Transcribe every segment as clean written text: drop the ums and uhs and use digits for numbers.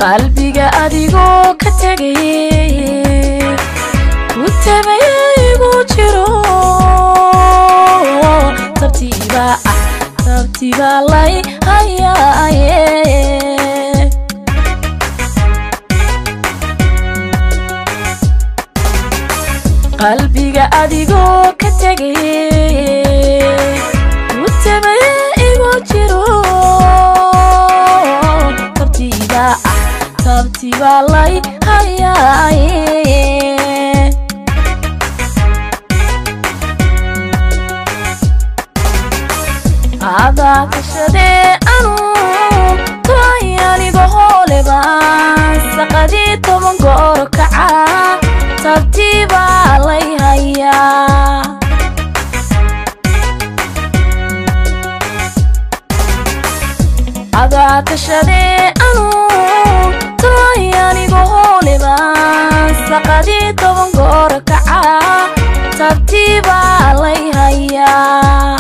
Qalbiga adigoo ka tegay ku tabay igu jiro tabtiiba ah tabtiiba lay hayaaye. Qalbiga adigoo ka tegay ku tabay igu jiro tabtiiba ah tabtiiba lay hayaaye. Adaa tashadee anuu tahay aniga hooleba saqadii 10 goor kaca tabtiiba lay hayaa. Adaa tashadee anuu tahay aniga hooleba saqadii 10 goor kaca tabtiiba lay hayaa.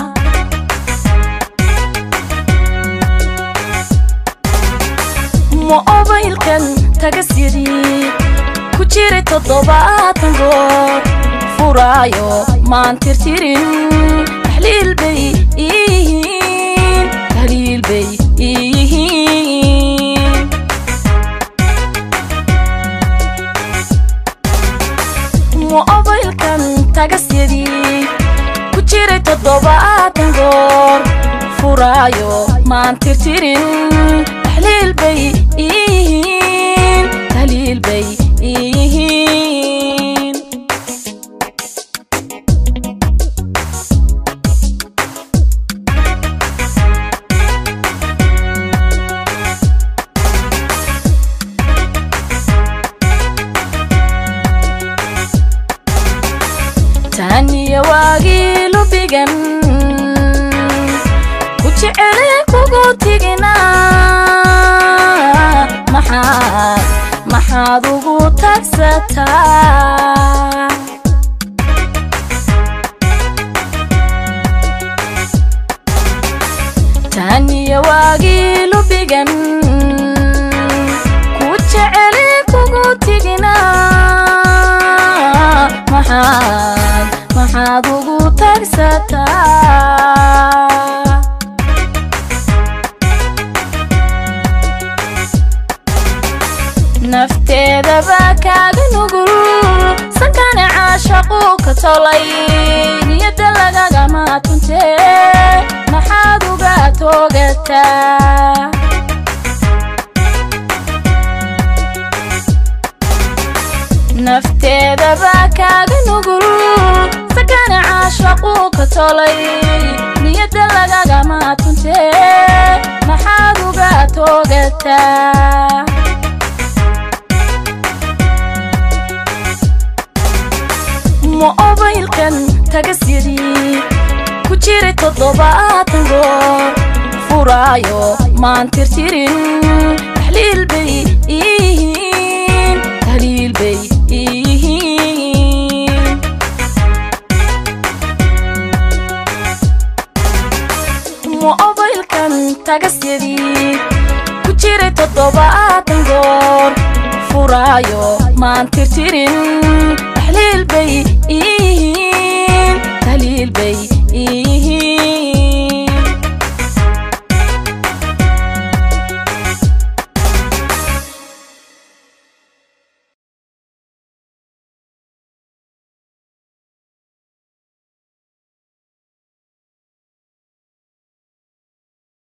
Mobaylkan tagasyadii ku jiray 70 goor furaayo maan tirtirin tahliil bay iihiin tahliil bay iihiin. Mobaylkan tagasyadii ku jiray 70 goor furaayo maan tirtirin tahliil bay iihiin tahliil bay iihiin. Taniya waagii lubigan ku jecele kugu tigina maxaad maxaad ugu tagsataa. Taniya waagii lubigan ku jecele kugu tigina maxaad maxaad ugu tagsataa. Nafteedaba kaaga nugul sankana caashaquu ka tolay niyadda lagagama tuntee maxaad uga toogataa. Nafteedaba kaaga nugul sankana caashaquu ka tolay niyadda lagagama tuntee maxaad uga toogataa. Mobaylkan tagasyadii ku jiray 70 goor furaayo maan tirtirin tahliil bay iihiin tahliil bay iihiin. Mobaylkan tagasyadii ku jiray 70 goor furaayo maan tirtirin